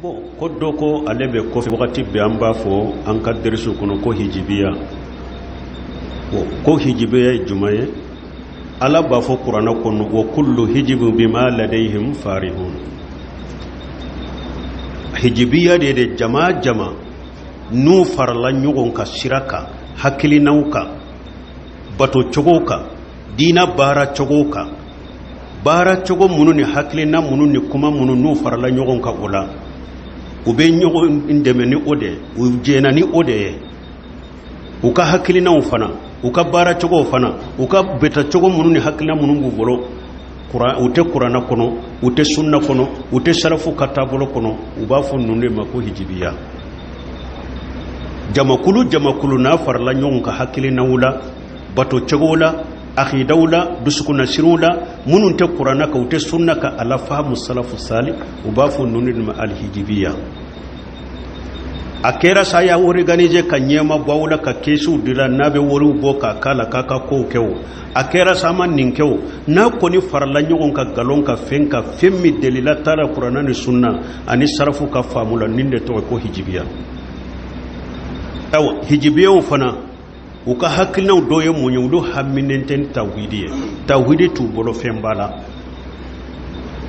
Bon, ko dɔ ko ale bɛ kɔfɛ, wagati bɛɛ an b'a fɔ an ka derisu kɔnɔ ko hijibiya. Bon, ko hijibiya ye jumɛn ye? Ala b'a fɔ kuranɛ kɔnɔ: wa kullu hizibin bima ladayhim farihun. Hijibiya de de jama jama n'u farala ɲɔgɔn kan sira kan, hakilinaw kan, bato cogo kan, diina baara cogo kan, baara cogo minnu ni hakilina minnu ni kuma minnu n'u farala ɲɔgɔn kan, o la u bɛ ɲɔgɔn dɛmɛ ni o de ye, u jɛna ni o de ye. U ka hakilinaw fana, u ka baara cogow fana, u ka bɛta cogo minnu ni hakilina minnu b'u bolo, u tɛ kuranɛ kɔnɔ, u tɛ sunna kɔnɔ, u tɛ salafu ka taabolo kɔnɔ. U b'a fɔ ninnu de ma ko hijibiya. Jamakulu jamakulu n'a farala ɲɔgɔn kan hakilinaw la, bato cogow la, akidaw la, dusukunnasiriw la, minnu tɛ kuranɛ kan, u tɛ sunna kan, ala fahamu salafu sali, u b'a fɔ ninnu de ma alihijibiya. A kɛra sa y'a organiser ka ɲɛma bɔ aw la, ka kɛsiw dilan n'a bɛ wariw bɔ k'a k'a la k'a ka kow kɛ o, a kɛra sa a ma nin kɛ o, n'a kɔni farala ɲɔgɔn kan nkalon kan, fɛn kan, fɛn min delila t'a la kuranɛ ni sunna ani sarafu ka faamu la, nin de tɔgɔ ko hijibiya. Ayiwa, hijibiyaw fana, u ka hakilinaw dɔ ye mun ye? Olu haminen tɛ ni tawhidi ye, tawhidi t'u bolo fɛnba la.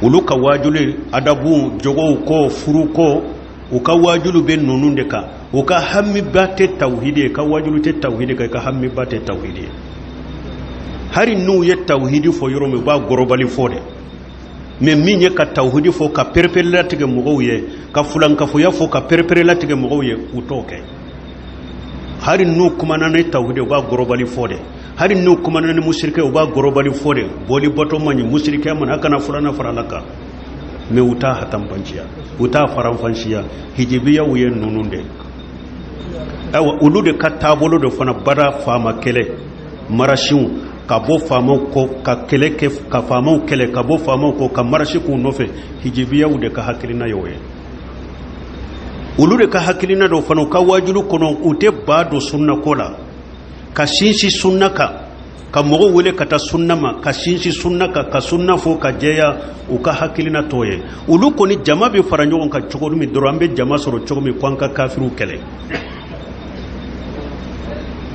Olu ka waajuli adabu, jogow ko, furu ko, u ka waajulu bɛ ninnu de kan. U ka hamiba tɛ tawhidi ye, ka waajulu tɛ tawhidi kan, ka hamiba tɛ tawhidi ye. Hali n'u ye tawhidi fɔ yɔrɔ min, u b'a gɔrɔbali fɔ de. Mais min ye ka tawhidi fɔ ka pereperelatigɛ mɔgɔw ye, ka fulankafoya fɔ ka pereperelatigɛ mɔgɔw ye, u t'o kɛ. Hali n'u kumana ni tawhidi, u b'a gɔrɔbali fɔ de. Hali n'u kumana ni musirikɛ, u b'a gɔrɔbali fɔ de: boli bato man ɲi, musirikɛ man ɲi, a kana filanan fara ala kan. Mais u t'a hatanbanciya, u t'a faranfansiya. Hijibiyaw ye ninnu de. Ayiwa, olu de ka taabolo de fana bada faama kɛlɛ, marasiw ka bɔ faamaw kɔ ka kɛlɛ kɛ, ka faamaw kɛlɛ, ka bɔ faamaw kɔ ka marasi k'u nɔfɛ. Hijibiyaw de ka hakilina y'o ye. Olu de ka hakilina dɔ fana, u ka waajulu kɔnɔ, u tɛ ba don sunna ko la, ka sinsin sunna kan, ka mɔgɔw wele ka taa sunna ma, ka sinsin sunna kan, ka sunna fɔ ka jɛya. U ka hakilina t'o ye. Olu kɔni, jama bɛ fara ɲɔgɔn kan cogo min dɔrɔn, an bɛ jama sɔrɔ cogo min ko an ka kafiriw kɛlɛ.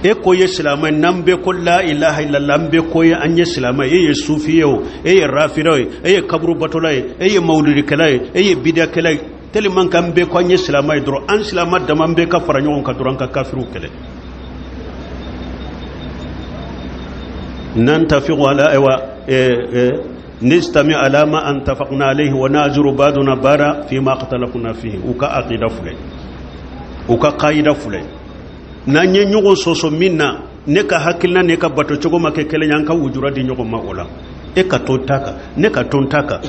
E ko ye silamɛ, n'an bɛɛ ko la ilaha illallah, an bɛɛ ko ye an ye silamɛ. E ye sufi ye o, e ye rafida ye, e ye kaburu batola ye, e ye mawuludikɛla ye, e ye bidiyakɛla ye, tellement k'an bɛɛ ko an ye silamɛ ye dɔrɔn, an silamɛ dama, an bɛɛ ka fara ɲɔgɔn kan dɔrɔn, an ka kafiriw kɛlɛ. Nantafiqu ala, ayiwa, nistami ala ma antafaqna alayhi wa na'zuru ba'duna ba'da fi ma ikhtalafna fihi. U ka aqida filɛ, u ka qaida filɛ. N'an ye ɲɔgɔn sɔsɔ min na, ne ka hakilina ne ka bato cogo ma kɛ kelen ye, an ka wujura di ɲɔgɔn ma o la. E ka to ta kan, ne ka to n ta kan,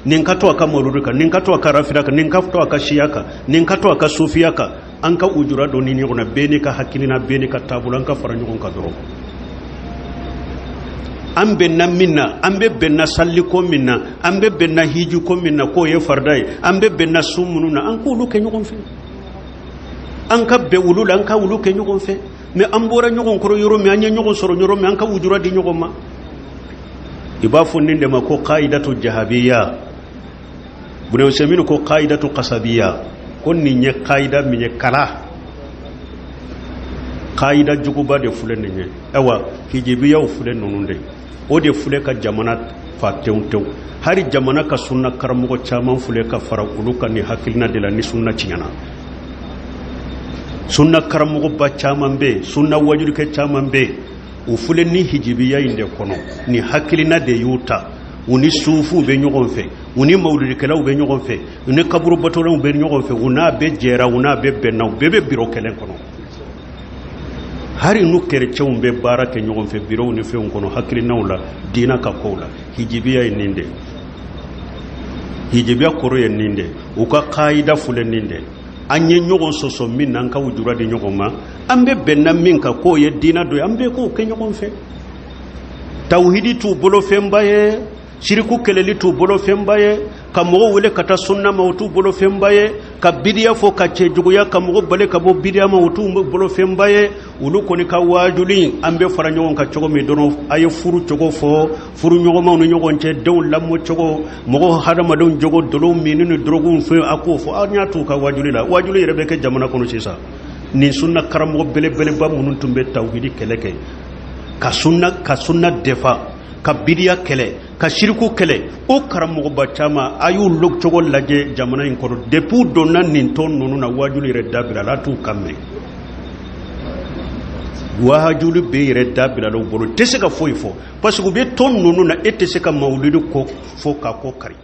nin ka to a ka mawuludu kan, nin ka to a ka rafida kan, nin ka to a ka siya kan, nin ka to a ka sufiya kan, an ka ujura don ni ɲɔgɔn na. Bɛɛ n'i ka hakilina, bɛɛ n'i ka taabolo, an ka fara ɲɔgɔn kan dɔrɔn. An bɛnna min na, an bɛ bɛnna saliko min na, an bɛ bɛnna hijiko min na k'o ye farida ye, an bɛ bɛnna sun minnu na, an k'olu kɛ ɲɔgɔn fɛ, an ka bɛn olu la, an ka olu kɛ ɲɔgɔn fɛ. Mais an bɔra ɲɔgɔn kɔrɔ yɔrɔ min, an ye ɲɔgɔn sɔrɔ yɔrɔ min, an ka wujura di ɲɔgɔn ma. I b'a fɔ nin de ma ko qaidatu jahabiya. Bun Usaymin ko qaidatu kasabiya, ko nin ye qaida min ye, kala qaida juguba de filɛ nin ye. Ayiwa, hijibiyaw filɛ ninnu de, o de filɛ ka jamana fa tewu tewu. Hali jamana ka sunna karamɔgɔ caman filɛ ka fara olu kan nin hakilina de la. Ni sunna tiɲɛna, sunna karamɔgɔba caman bɛ yen, sunna wajurukɛ caman bɛ yen, u filɛ ni hijibiya in de kɔnɔ. Ni hakilina de y'u ta. U ni sufuw bɛ ɲɔgɔn fɛ, u ni mawuludikɛlaw bɛ ɲɔgɔn fɛ, u ni kaburubatolaw bɛ ɲɔgɔn fɛ, u n'a bɛɛ jɛra, u n'a bɛɛ bɛnna, u bɛɛ bɛ biro kelen kɔnɔ. Hali n'u kerecɛnw bɛ baara kɛ ɲɔgɔn fɛ birow ni fɛnw kɔnɔ, hakilinaw la, diina ka kow la. Hijibiya ye nin de, hijibiya kɔrɔ ye nin de, u ka kayida filɛ nin de. An ye ɲɔgɔn sɔsɔ min na, an ka wujura di ɲɔgɔn ma. An bɛ bɛnna min kan k'o ye diina dɔ ye, an bɛɛ k'o kɛ ɲɔgɔn fɛ. Tawhidi t'u bolo fɛnba ye, siriku kɛlɛli t'u bolo fɛnba ye, ka mɔgɔw wele ka taa sunna ma, o t'u bolo fɛnba ye. Ka bidiya fɔ, ka cɛjuguya, ka mɔgɔ bali ka bɔ bidiya ma, o t'u bolo fɛnba ye. Olu kɔni ka waajuli, an bɛ fara ɲɔgɔn kan cogo min dɔrɔn, a ye furu cogo fɔ, furu ɲɔgɔnmaw ni ɲɔgɔn cɛ, denw lamɔ cogo, mɔgɔ hadamadenw jogo, dɔlɔ minni ni dɔrɔguw fɛn, a k'o fɔ. Aw ɲɛ t'u ka waajuli la. Waajuli yɛrɛ bɛ kɛ jamana kɔnɔ sisan. Nin sunna karamɔgɔ belebeleba minnu tun bɛ tawhidi kɛlɛ kɛ, ka sunna defa, ka bidiya kɛlɛ, ka siriku kɛlɛ, o karamɔgɔba caman, a y'u cogo lajɛ jamana in kɔnɔ. Depuis u donna nin tɔn ninnu na, waajuli yɛrɛ dabila la, t'u kan mɛn. Waajuli bɛɛ yɛrɛ dabila la u bolo, tɛ se ka foyi fɔ, parce que u bɛ tɔn ninnu na. E tɛ se ka mawulidi ko fɔ k'a ko kari.